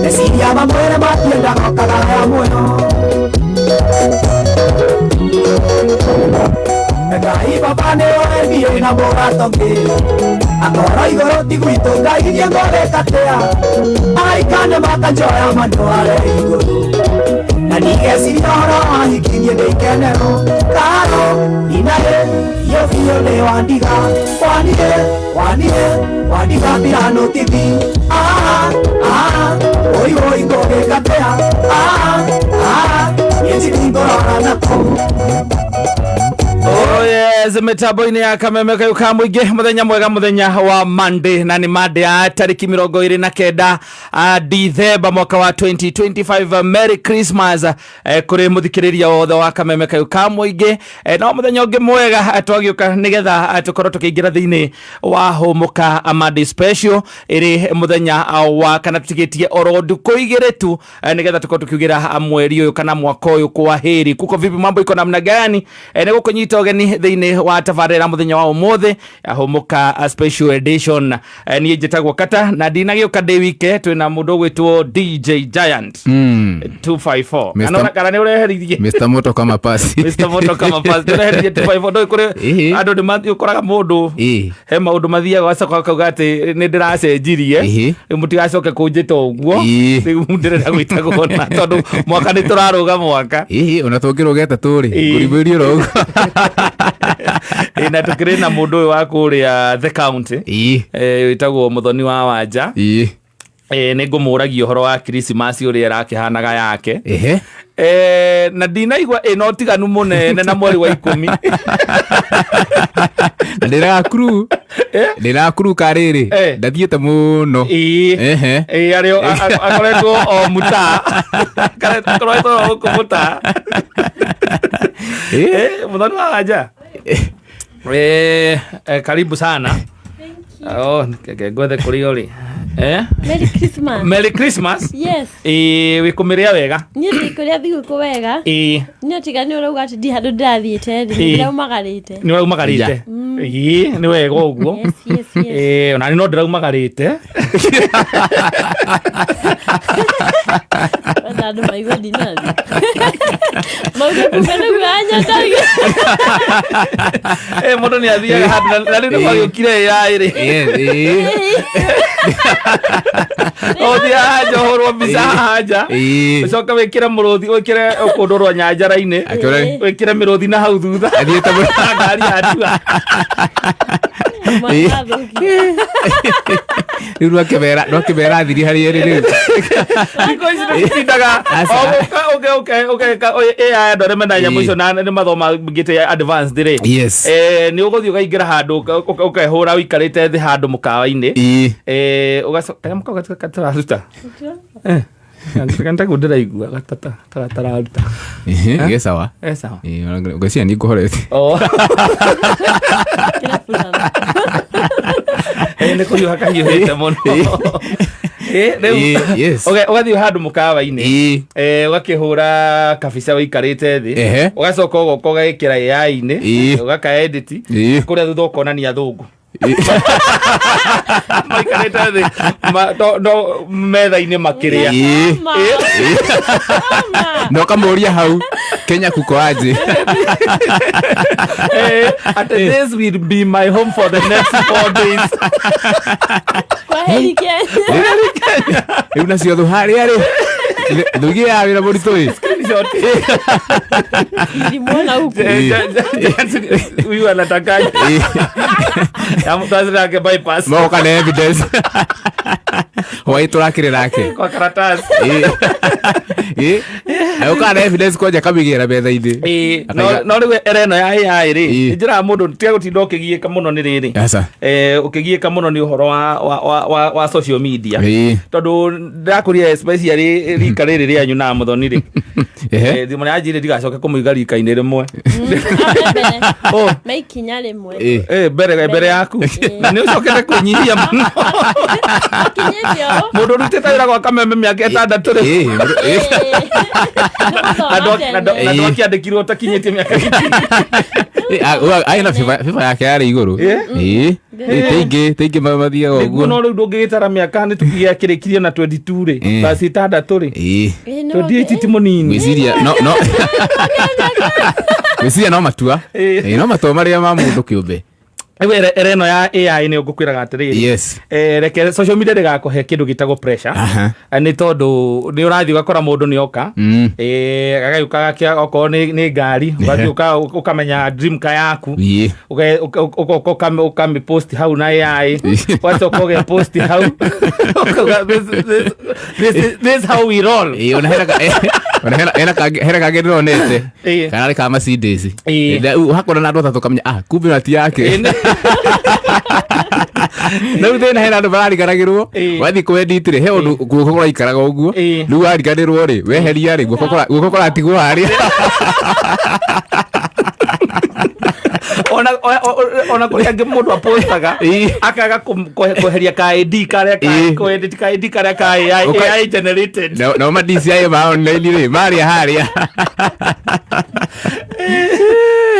Meciria mamwĩre matiendaga ũkagaya muoyo. Ngai baba nĩ wendiĩ na mũrato ngĩ akorwo igũrũ ti gwitũ Ngai niĩ ngũgĩka atĩa araika nĩ makanjoya mandware igũrũ na ndigeciria ũhoro wa hiki niĩ ndĩ ikenero karo inarĩ biũ biũ nĩ wandiga wanire wanire wandiga mbirano tithi ah ah oi oi ngũgĩka atĩa ah ah niĩ njithingũrora nakũu. Oh yes, mitambo-inĩ ya kameme kayu ka mũingĩ mũthenya mwega mũthenya wa Monday na nĩ Monday ya tarĩki 29 Dithemba mwaka wa 2025. Merry Christmas kũrĩ mũthikĩrĩria wothe wa kameme kayu ka mũingĩ. No mũthenya ũngĩ mwega twagĩũka nĩgetha tũkorwo tũkĩingĩra thĩinĩ wa hũmũka Monday special ĩrĩ mũthenya wa kana tũtigĩtie oro ndukũ igĩrĩ tu nĩgetha tũkorwo tũkiugĩra mweri ũyũ kana mwaka ũyũ kwa heri. Kuko vipi, mambo iko namna gani? Nĩ gũkũnyita ũgeni thĩinĩ wa tabarĩra mũthenya wa ũmũthĩ ya hũmũka special edition. Niĩ njĩtagwo Kata na ndinagĩũka ndĩ wike, twĩna mũndũ ũgwĩtwo DJ Giant 254. Kana nĩ ũreheririe Mr. Moto kama pasi. Mr. Moto kama pasi ũreheririe 254 ndũĩ kũrĩ andũ nĩ ũkoraga mũndũ he maũndũ mathiaga wacoka akauga atĩ nĩ ndĩracenjirie rĩu mũtigacoke kũnjĩta ũguo rĩu ndĩrenda gwĩtagwo na tondũ mwaka nĩ tũrarũga mwaka. Ĩhĩ, ona tũngĩrũga ĩtatũ rĩ, ngũrimũ oro ũguo. Ĩ, na tũkĩrĩ na mũndũ ũyũ wa kũrĩa the county wĩtagwo Mũthoni wa Wanja. Nĩ ngũmũragia ũhoro wa Krismasi ũrĩa ĩrakĩhanaga yake. Na ndinaigua ĩna ũtiganu mũnene na mweri wa 10. Na ndĩrakuru ndĩrakuru karĩrĩ ndathiĩte mũno. Ĩĩ, arĩ akoretwo o mũtaa. Akoretwo o gũkũ mũtaa. Mũthoni wa Wanja, karibu sana. Oh, reke ngwethe kũrĩa ũrĩ. Merry Christmas. Merry Christmas. Yes. Ĩĩ, wĩ kũmĩrĩa wega? Niĩ ndikũrĩa thigũkũ wega. Niĩ tiga nĩ ũrauga atĩ ndi handũ ndĩrathiĩte rĩ, ndĩraumagarĩte. Nĩ ũraumagarĩte? Ĩĩ, nĩ wega ũguo. Yes. Ĩĩ, ona niĩ no ndĩraumagarĩte. Wenda andũ maigue ndinathiĩ. Mauge kumbe nĩguo anyendagia. Mũndũ nĩ athiaga handũ na rĩu nĩ gwagĩũkire AI rĩ. Ũthiaga nja ũhũrwo mbica haha nja. Ũcoke wĩkĩre mũrũthi wĩkĩre kũndũ rwa nyanjara-inĩ. Wĩkĩre mĩrũthi na hau thutha. Athiĩte Na ngari ya ndua. Mwana. Rĩu rwakĩmera thiri harĩ erĩ rĩu. Thikũ ici nĩtũtindaga Aca. o ũka AI andũ arĩa mena nyamũ icio na nĩ mathoma ngĩte advanced rĩ. Nĩ ũgũthiĩ ũkaingĩra handũ ũkehũra ũikarĩte thĩ handũ mũkawa-inĩ. Ũgacoka kanyamũ kau gatararuta. Nĩtaguo ndĩraigua gatata tararuta. Ge sawa. Eh, sawa. Ngwĩciria nĩ ngũhorete. Oh. Kĩrabutana. Nĩ kũhiũha kahiũhĩte mũno. Rĩu Yes. Ũgathiĩ handũ mũkawa-inĩ. Ũgakĩhũra kabica ũikarĩte thĩ. Ũgacoka ũgoka ũgagĩkĩra AI-inĩ. Ũgaka edit. Kũrĩa thutha ũkonania athũngũ. Maikarĩte thĩ no metha-inĩ makĩrĩa. Mama. Mama. Na ũkamũria hau Kenya kuko aje? Ati this will be my home for the next 4 days. Kwa heri Kenya. Rĩu nacio thũ harĩa rĩ thũ ya wĩra mũritũ ĩ. Screenshot. Nilimwona huku. Huyu anatakaje? Ya mtu azirake bypass. Moka na evidence. Hwaĩ tũrakĩrĩ nake. Kwa karatasi. Agũkaga na evidence kwanja kamĩgĩra metha-inĩ. No rĩu era ĩno ya AI rĩ, njĩraga mũndũ tiga gũtinda ũkĩgiĩka mũno nĩ rĩrĩ. Aca. Ũkĩgiĩka mũno nĩ ũhoro wa social media. Tondũ ndĩrakũria especially rika rĩrĩ rĩanyu na Mũthoni rĩ. Thimũ yanjĩrire ndigacoke kũmũiga rika-inĩ rĩmwe. Mbere. Oh. Me ikinya rĩmwe. Mbere yaku. Na nĩ ũcokete kwĩnyihia mũno. Akinyĩte o. Mũndũ ũrutĩte wĩra gwa kameme mĩaka 6 rĩ. Nĩ gũthoma Na tene. ndwakĩandĩkirwo ũtakinyĩtie mĩaka Arĩ na FIFA yake yarĩ igũrũ. Ĩ, tingĩ mathiaga Nĩguo ũguo. No rĩu ndũngĩgĩtara mĩaka nĩ tũgĩakĩrĩkirie na 22 rĩ, plus 6 rĩ, Ĩ. 28 ti mũnini. Ngwĩciria no ngwĩciria no matua. Ĩ, no matua marĩa ma mũndũ kĩũmbe. Rĩu era ĩno ya AI nĩ ngũkwĩraga atĩrĩrĩ, reke social media ndĩgakũhe kĩndũ gĩtagwo pressure. Nĩ tondũ nĩ ũrathiĩ ũgakora mũndũ nĩ oka, agagĩũka okorwo nĩ ngari, ũgathiĩ ũkamenya dream car yaku, ũgoka ũkamĩpost hau na AI, ũgacoka ũgepost hau. Ũkauga, "This how we roll." Ĩ, ona hena ona hena kangĩ ndĩronete kana nĩ ka Mercedes. Hakona na andũ atatũ kamenya, ah, kumbe ĩno ti yake. Na rĩu thĩna hena andũ marariganagĩrwo. Wathiĩ kũ-edit rĩ, he ũndũ guoko kũraikaraga ũguo. Rĩu wariganĩrwo rĩ, weheria rĩ, guoko kũratigwo harĩa. Ona kũrĩ angĩ mũndũ apostaga akaga kweheria ka ID karĩa ka kũ-edit ka ID karĩa ka AI, AI generated. Nao ma DCI ma online rĩ, marĩa harĩa.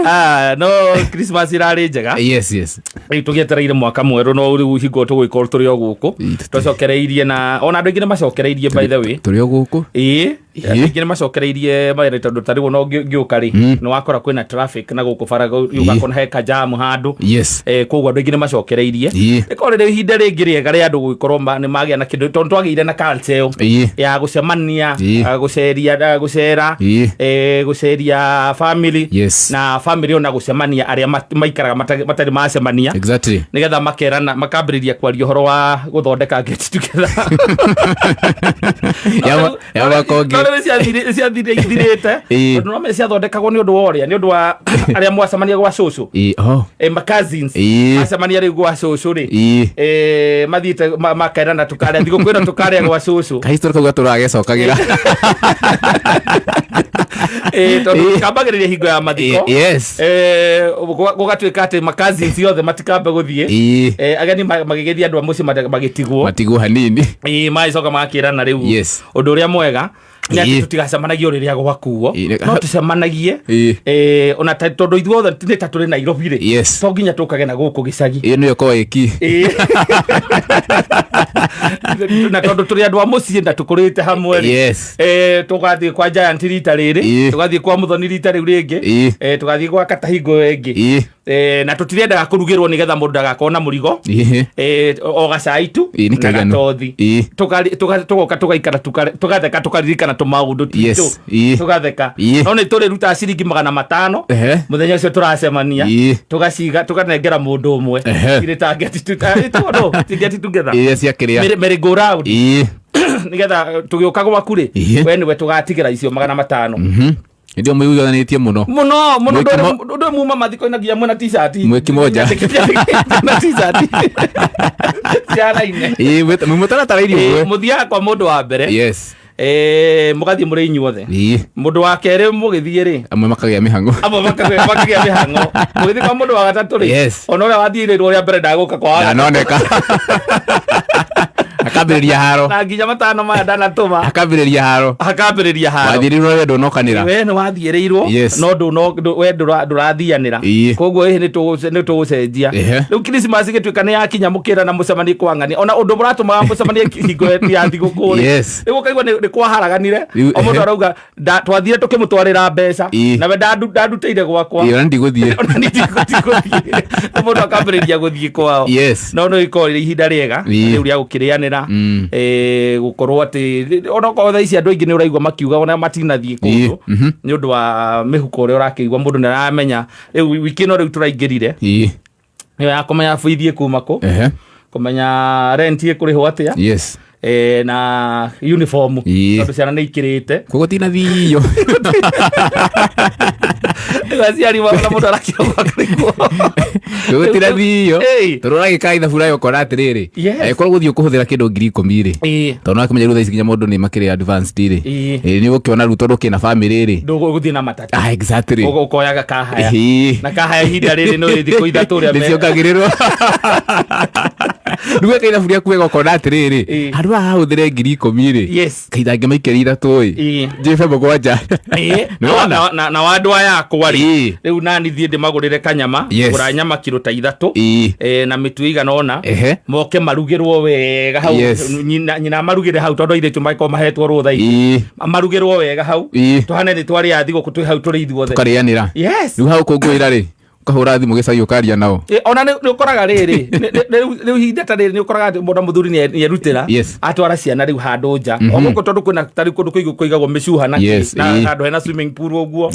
Ah, no Christmas irarĩ njega. Yes. Rĩu tũgĩetereire mwaka mwerũ, no rĩu hingo tũgũgĩkorwo tũrĩ o gũkũ tũcokereirie, na ona andũ aingĩ nĩ macokereirie, by the way. Tũrĩ o gũkũ. Ĩĩ, andũ aingĩ nĩ macokereirie mawĩra, tondũ ta rĩu ona ngĩũka rĩ, nĩ wakora kwĩna traffic na gũkũ bara, ũgakora he kajamu handũ. Koguo andũ aingĩ nĩ macokereirie. Ĩkorwo rĩrĩ ihinda rĩngĩ rĩega rĩa andũ gũgĩkorwo nĩ magĩa na kĩndũ, tondũ twagĩire na culture ĩyo ya gũcemania, gũceria, gũcera, gũceria family, na family ona gũcemania arĩa maikaraga matarĩ macemania, nĩgetha makerana, makambĩrĩria kwaria ũhoro wa gũthondeka get together. Ya mwaka ũngĩ. No rĩu ciathire ithirĩte, tondũ no menya ciathondekagwo nĩ ũndũ wa ũrĩa, nĩ ũndũ wa arĩa mwacemania gwa cũcũ. Oh. Ma cousins macemania rĩu gwa cũcũ rĩ, mathiĩte makerana tũkarĩa thigũkũ ĩno, tũkarĩa gwa cũcũ. Kahistory kau gatũragecokagĩra. Tondũ kambagĩrĩria hingo ya mathiko. Gũgatuĩka atĩ ma cousins othe matikambe gũthiĩ. Ageni magĩgĩthiĩ, andũ a mũciĩ magĩtigwo. Matigwo hanini. Ĩĩ, magĩcoka magakĩrana rĩu ũndũ ũrĩa mwega nĩ atĩ tũtigacemanagie o rĩrĩa gwakuo, no tũcemanagie ona tondũ ithuothe nĩ ta tũrĩ Nairobi rĩ, to nginya tũkage na gũkũ gĩcagi. Ĩyo nĩyo korwo ĩki. Ĩĩ. Na tondũ tũrĩ andũ a mũciĩ na tũkũrĩte hamwe rĩ, tũgathiĩ kwa Giant rita rĩrĩ, tũgathiĩ kwa Mũthoni rita rĩu rĩngĩ, tũgathiĩ gwa Katahingo ĩngĩ. Na tũtirendaga kũrugĩrwo nĩgetha mũndũ ndagakorwo na mũrigo. O gacai tu Ĩĩ, nĩ na kaiganu. gatothi. Tũgoka tũgaikara, tũgatheka, tũkaririkana tũmaũndũ twitũ, tũgatheka. No nĩ tũrĩrutaga ciringi 500 mũthenya ũcio tũracemania, tũgaciga, tũkanengera mũndũ ũmwe irĩ ta get to- ĩtagwo ti get together. Iria cia kĩrĩa. Merry go round, nĩgetha tũgĩũka gwaku rĩ, we nĩwe tũgatigĩra icio 500. Hĩndĩ ĩyo mũiguithanĩtie mũno. Mũno mũno. Ndũrĩ muma mathiko-inĩ nginya mwĩna t-shirt. Mwĩ kimoja. Na t-shirt ciaraine. Ĩĩ, mwĩ mũtaratara-inĩ ũmwe. Mũthiaga kwa mũndũ wa mbere, mũgathiĩ mũrĩ inyuothe. Mũndũ wa kerĩ mũgĩthiĩ rĩ, Amwe makagĩa mĩhang'o. Amwe makagĩa mĩhang'o. Mũgĩthiĩ kwa mũndũ wa gatatũ rĩ, ona ũrĩa wathiĩrĩirwo rĩa mbere ndagũka kwa wa gatatũ. Ndanoneka, akambĩrĩria haro. Na nginya 500 maya ndanatũma. Akambĩrĩria haro. Akambĩrĩria haro. Wathiĩrĩirwo we ndũnokanĩra. We nĩ wathiĩrĩirwo, no we ndũrathianĩra. Koguo ĩhĩ nĩ tũgũcenjia. Rĩu Christmas ĩgĩtuĩka nĩ yakinya, mũkĩra na mũcemanie kwa ng'ania, ona ũndũ mũratũmaga mũcemanie hingo ya thigũkũ rĩ, rĩu ũkaigua nĩ kwaharaganire. O mũndũ arauga, "Twathire tũkĩmũtwarĩra mbeca, nawe ndandutĩire gwakwa." Ĩĩ, ona ndigũthiĩ. Ona niĩ ndigũthiĩ. Mũndũ akambĩrĩria gũthiĩ kwao. No nĩ ikorwo rĩrĩ ihinda rĩega rĩu rĩa gũkĩrĩanĩra, gũkorwo atĩ onokorwo thaa ici andũ aingĩ nĩ ũraigua makiuga ona matinathiĩ kũndũ nĩ ũndũ wa mĩhuko ũrĩa ũrakĩigua, mũndũ nĩ aramenya rĩu wiki ĩno rĩu tũraingĩrire nĩyo ya kũmenya bithi ĩkuma kũ, kũmenya rent ĩkũrĩhwo atĩa, na uniform, tondũ ciana nĩ ikĩrĩte. Koguo tinathiio. Rĩu aciari na mũndũ arakĩra gwakĩrĩkwo. Koguo tinathiio. Ĩĩ. Tondũ ũragĩka ithabu rayo ũkona atĩrĩrĩ, angĩkorwo gũthiĩ ũkũhũthĩra kĩndũ 10,000 rĩ, tondũ nĩwakĩmenya rĩu thaa ici nginya mũndũ nĩ makĩrĩ advanced rĩ, nĩ ũgũkĩona rĩu tondũ kĩna family rĩ, Ndũgũthiĩ na matatũ. Ah, exactly. Ũkoyaga kahaya, Ĩĩ. na kahaya ihinda rĩrĩ nĩ thikũ 3 ũrĩa nĩciongagĩrĩrwo. Rĩu weka ithabu rĩaku wega ũkona atĩrĩrĩ, handũ haha hahũthĩre 10,000 rĩ, kahinda ngĩmaikĩria 3 ĩ, njĩbe 7. Nĩwona? Na wa andũ aya akwa rĩ, rĩu nani thiĩ ndĩmagũrĩre kanyama, ngũra nyama kiro ta 3, na mĩtu ĩigana ũna, moke marugĩrwo wega hau. Nyina marugĩre hau, tondũ airĩtu makorwo mahetwo rũtha ingĩ, marugĩrwo wega hau, tũhane nĩ twarĩa thigũkũ twĩ hau tũrĩ ithuothe. Tũkarĩanĩra. Rĩu hau kũngũĩra rĩ, ũkahũra thimũ gĩcagi ũkaria nao. Ona nĩ ũkoraga rĩrĩ, rĩu ihinda ta rĩrĩ nĩ ũkoraga atĩ mũndũ mũthuri nĩ erutĩra, atwara ciana rĩu handũ nja o gũkũ, tondũ kwĩna tarĩu kũndũ kũigagwo mĩcuha na kĩ, na handũ hena swimming pool ũguo.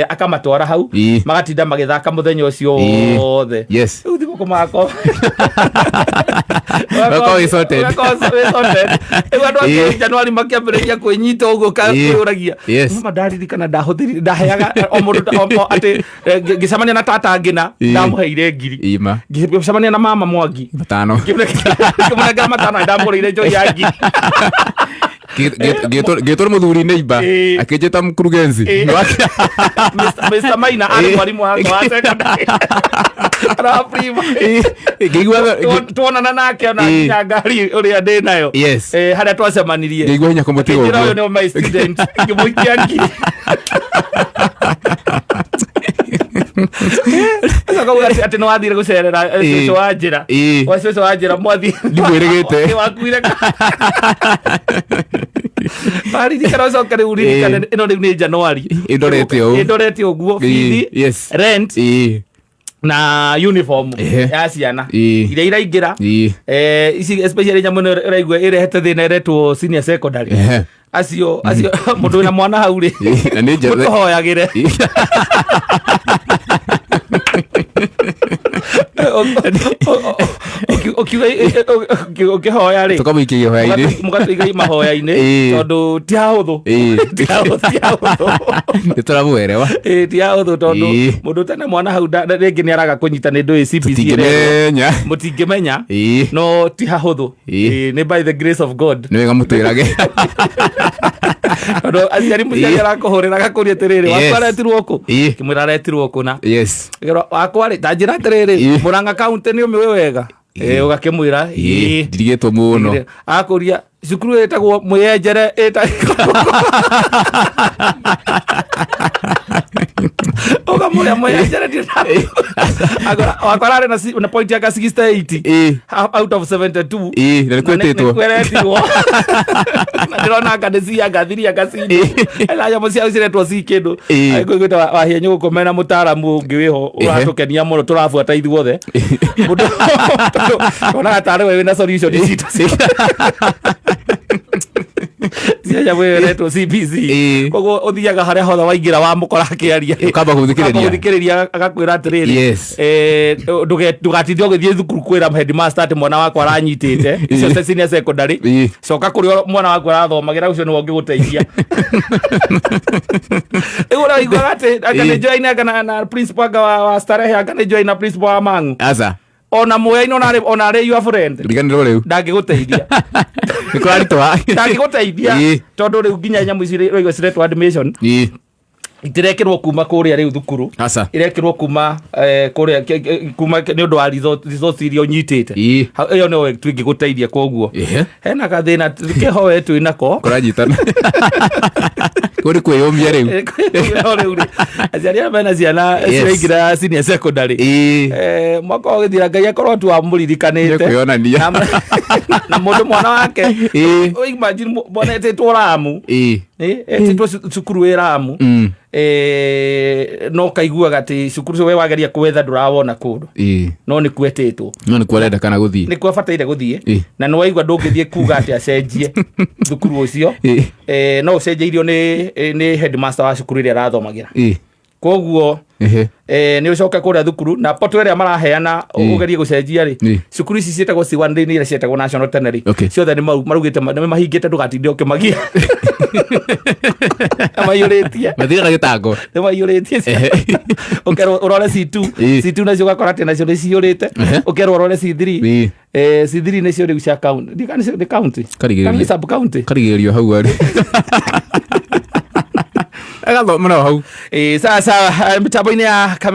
Akamatwara hau, magatinda magĩthaka mũthenya ũcio wothe. Rĩu thigũkũ magakorwo Magakorwo wĩ sorted. Magakorwo wĩ sorted. Rĩu andũ a Januari makĩambĩrĩria kwĩnyita ũguo, kwĩyũragia, mama ndaririkana ndahũthĩrire ndaheaga o mũndũ atĩ ngĩcemania na tata ngĩna, ndamũheire 1,000. Ngĩcemania na mama Mwangi, 5. Ngĩmũnengera 5 na ndamũgũrĩire njohi ya 1,000. Ngĩtwo nĩ mũthuri neighbor, akĩnjĩta mkurugenzi. Mr. Maina arĩ mwarimũ wakwa wa secondary kana wa primary. Ngĩigua Tuonana nake ona nginya ngari ũrĩa ndĩ nayo, harĩa twacemanirie, ngĩigua hinya kũmũtiga akĩnjĩra ũyũ ũguo. nĩ my student, ngĩmũikia 1,000. Acoka uga atĩ nĩ wathire gũcerera cũcũ wa njĩra, wa cũcũ wa njĩra mwathi. Ndimwĩrĩgĩte. Nĩ wakuire waririkana, ũcoke rĩu ririkane ĩno rĩu nĩ Januari. Ĩndorete ũũ. Ĩndorete ũguo, bithi, rent na uniform ya ciana iria iraingĩra. Ici especially nyamũ ĩno ũraigua ĩrehete thĩna ĩretwo senior secondary. Acio mũndũ wĩna mwana hau rĩ, Na nĩ mũtũhoyagĩre. Ũkiuga ũkĩhoya rĩ, Tũkamũikia ihoya-inĩ. Mũgatũiga mahoya-inĩ, tondũ ti hahũthũ. Ti hahũthũ, ti hahũthũ. Nĩ tũramwerewa. Ti hahũthũ, tondũ mũndũ ũtena mwana hau rĩngĩ nĩ araga kũnyita nĩ ndũĩ CBC ĩrerwo. Tũtingĩmenya. Mũtingĩmenya. No ti hahũthũ. Nĩ by the grace of God. Nĩ wega mũtwĩrage. Tondũ aciari, mũciari arakũhũrĩra agakũria atĩrĩrĩ, waku aretirwo kũ? Kĩmwĩra aretirwo kũ na wakwa rĩ, ta njĩra atĩrĩrĩ, Mũrang'a County nĩ ũmĩũĩ wega? Ũgakĩmwĩra ĩĩ. Ndirigĩtwo mũno. Akũria cukuru ĩtagwo Mwĩyenjere ũkamũria Mwĩyenjere wakwa ararĩ na point yake 68 out of 72. Na nĩ kwĩtĩtwo. Nĩkweretirwo na ndĩrona anga nĩ C anga 3 anga C na nyamũ ciao ciretwo C kĩndũ. Ngũigĩte wahia nyũgũkũ mena mũtaaramu ũngĩ wĩho ũratũkenia mũno, tũrabuata ithuothe. Mũndũ tondũ onaga tarĩ we wĩna solution citũ cia nyamũ ĩyo ĩretwo CBC. Koguo ũthiaga harĩa hothe waingĩra wamũkora akĩaria, Ũkamba kũmũthikĩrĩria. Ũkamba kũmũthikĩrĩria, agakwĩra atĩrĩrĩ, ndũgatinde ũgĩthiĩ thukuru kwĩra headmaster atĩ mwana wakwa aranyitĩte icio cia senior secondary. Coka kũrĩa mwana waku arathomagĩra, ũcio nĩwe ũngĩgũteithia. Rĩu ũraiguaga atĩ anga nĩ join anga na principal anga wa Starehe, anga nĩ join na principal wa Mang'u, Aca. Ona muoya-inĩ, ona arĩ your friend, Riganĩrwo rĩu. Ndangĩgũteithia. Nĩ kũraritũha. Ndangĩgũteithia. Tondũ rĩu nginya nyamũ ici ũraigua ciretwo admission itirekĩrwo kuma kũrĩa rĩu thukuru, Aca. irekĩrwo kuma kũrĩa kuma nĩ ũndũ wa results iria ũnyitĩte. Ĩyo nĩyo tũingĩgũteithia, koguo hena gathĩna keho we twĩ nako. Kũranyitana kũ nĩ kwĩyũmia rĩu. No rĩu rĩ, aciari arĩa mena ciana ciraingĩra senior secondary, mwaka ũgĩthira Ngai akorwo tu amũririkanĩte. Nĩkwĩonania. Na mũndũ mwana wake, imagine mwana etĩtwo Ramu, etĩtwo cukuru wĩ Ramu, no kaiguaga atĩ cukuru ũcio we wageria kwetha ndũrawona kũndũ, no nĩ kwetĩtwo. No nĩ kwarenda kana gũthiĩ. Nĩ kwabataire gũthiĩ. Na nĩ waigua ndũngĩthiĩ kuga atĩ acenjie thukuru ũcio. No ũcenjeirio nĩ headmaster wa cukuru ĩrĩa arathomagĩra. Koguo nĩ ũcoke kũrĩa thukuru na poto ĩrĩa maraheana ũgerie gũcenjia rĩ, cukuru ici ciĩtagwo C1 rĩ, nĩ iria cietagwo national tene rĩ, ciothe nĩ marugĩte nĩ mahingĩte, ndũgatinde ũkĩmagia, maiyũrĩtie. Mathire na gĩtango. Nĩ maiyũrĩtie. Ũkerwo ũrore C2. C2 nacio ũgakora atĩ nacio nĩ ciyũrĩte. Ũkerwo ũrore C3. C3 nĩcio rĩu cia county. Ndiũĩ kana nĩ county. Karigĩrĩria. Kana nĩ sub county. Karigĩrĩrio hau arĩ agathoma no hau. Sawa sawa, mĩtambo-inĩ ya kamera.